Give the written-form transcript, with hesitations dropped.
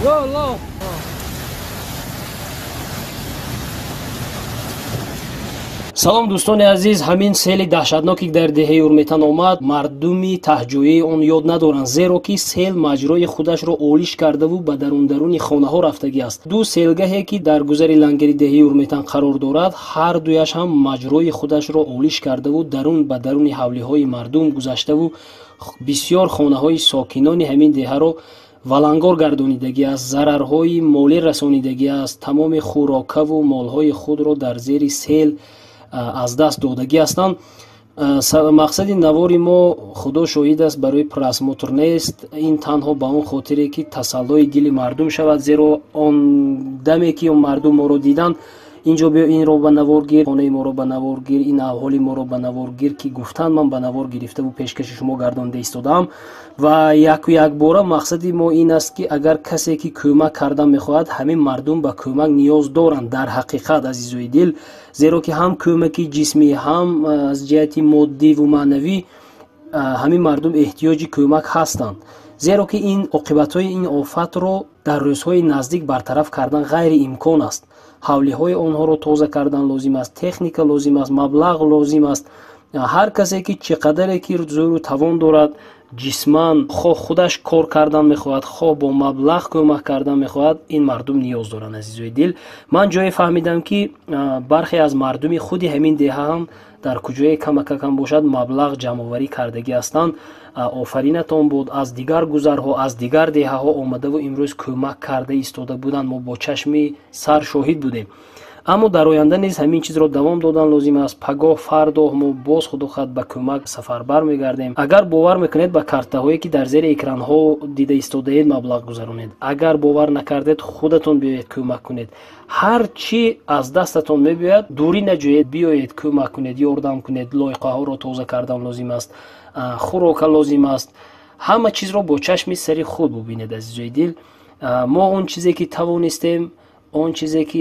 Ё Аллоҳ. Салом, дӯстони азиз. Ҳамин сели даҳшатноке, ки дар деҳаи Урметан омад, мардуми таҳҷоии он ёд надоранд, зеро ки сел маҷрои худашро олиш кардаву ба дарундаруни хонаҳо рафтагӣ аст. Ду селгаҳе, ки дар гузари лангери деҳаи Урметан қарор дорад, ҳар дуяш ҳам маҷрои худашро олиш кардаву дарун ба даруни ҳавлиҳои мардум гузаштаву бисёр хонаҳои сокинони ҳамин деҳаро валангор гардонидагӣ аст, зарарҳои молӣ расонидагӣ аст. Тамоми хӯрокаву молҳои худро дар зери сел аз даст додагӣ ҳастанд. Мақсади навори мо, худо шоҳид аст, барои просмотр нест. Ин танҳо ба он хотире, ки тасаллои дили мардум шавад, зеро он даме, ки мардум моро диданд, инҷо биё, инро ба навор гир, хонаи моро ба навор гир, ин аҳволи моро ба навор гир, ки гуфтанд, ман ба навор гирифтаву пешкаши шумо гардонда истодаам. Ва яку якбора мақсади мо ин аст, ки агар касе ки кӯмак кардан мехоҳад, ҳамин мардум ба кӯмак ниёз доранд дар ҳақиқат, азизои дил, зеро ки ҳам кӯмаки ҷисмӣ, ҳам аз ҷиҳати моддиву маънавӣ ҳамин мардум эҳтиёҷи кӯмак ҳастанд, зеро ки ин оқибатҳои ин офатро дар рӯзҳои наздик бартараф кардан ғайриимкон аст. Ҳавлиҳои онҳоро тоза кардан лозим аст, техника лозим аст, маблағ лозим аст. Ҳар касе ки чӣ қадаре ки зӯру тавон дорад, ҷисман хоҳ худаш кор кардан мехоҳад, хоҳ бо маблағ кӯмак кардан мехоҳад, ин мардум ниёз доранд, азизои дил. Ман ҷое фаҳмидам, ки бархе аз мардуми худи ҳамин деҳа ҳам дар куҷое камакакам бошад, маблағ ҷамъоварӣ кардагӣ ҳастанд. Офаринатон буд. Аз дигар гузарҳо, аз дигар деҳаҳо омадаву имрӯз кӯмак карда истода буданд, мо бо чашми сар шоҳид будем. Аммо дар оянда низ ҳамин чизро давом додан лозим аст. Пагоҳ, фардоҳ мо боз, худо хоҳад, ба кӯмак сафарбар мегардем. Агар бовар мекунед, ба картаҳое, ки дар зери экранҳо дида истодаед, маблағ гузаронед. Агар бовар накардед, худатон биёед, кӯмак кунед. Ҳар чӣ аз дастатон мебиёяд, дурӣ наҷӯед, биёед, кӯмак кунед, ёрдам кунед. Лоиқаҳоро тоза кардан лозим аст, хӯрока лозим аст. Ҳама чизро бо чашми сари худ бубинед, азизои дил. Мо он чизе ки тавонистем, он чизе ки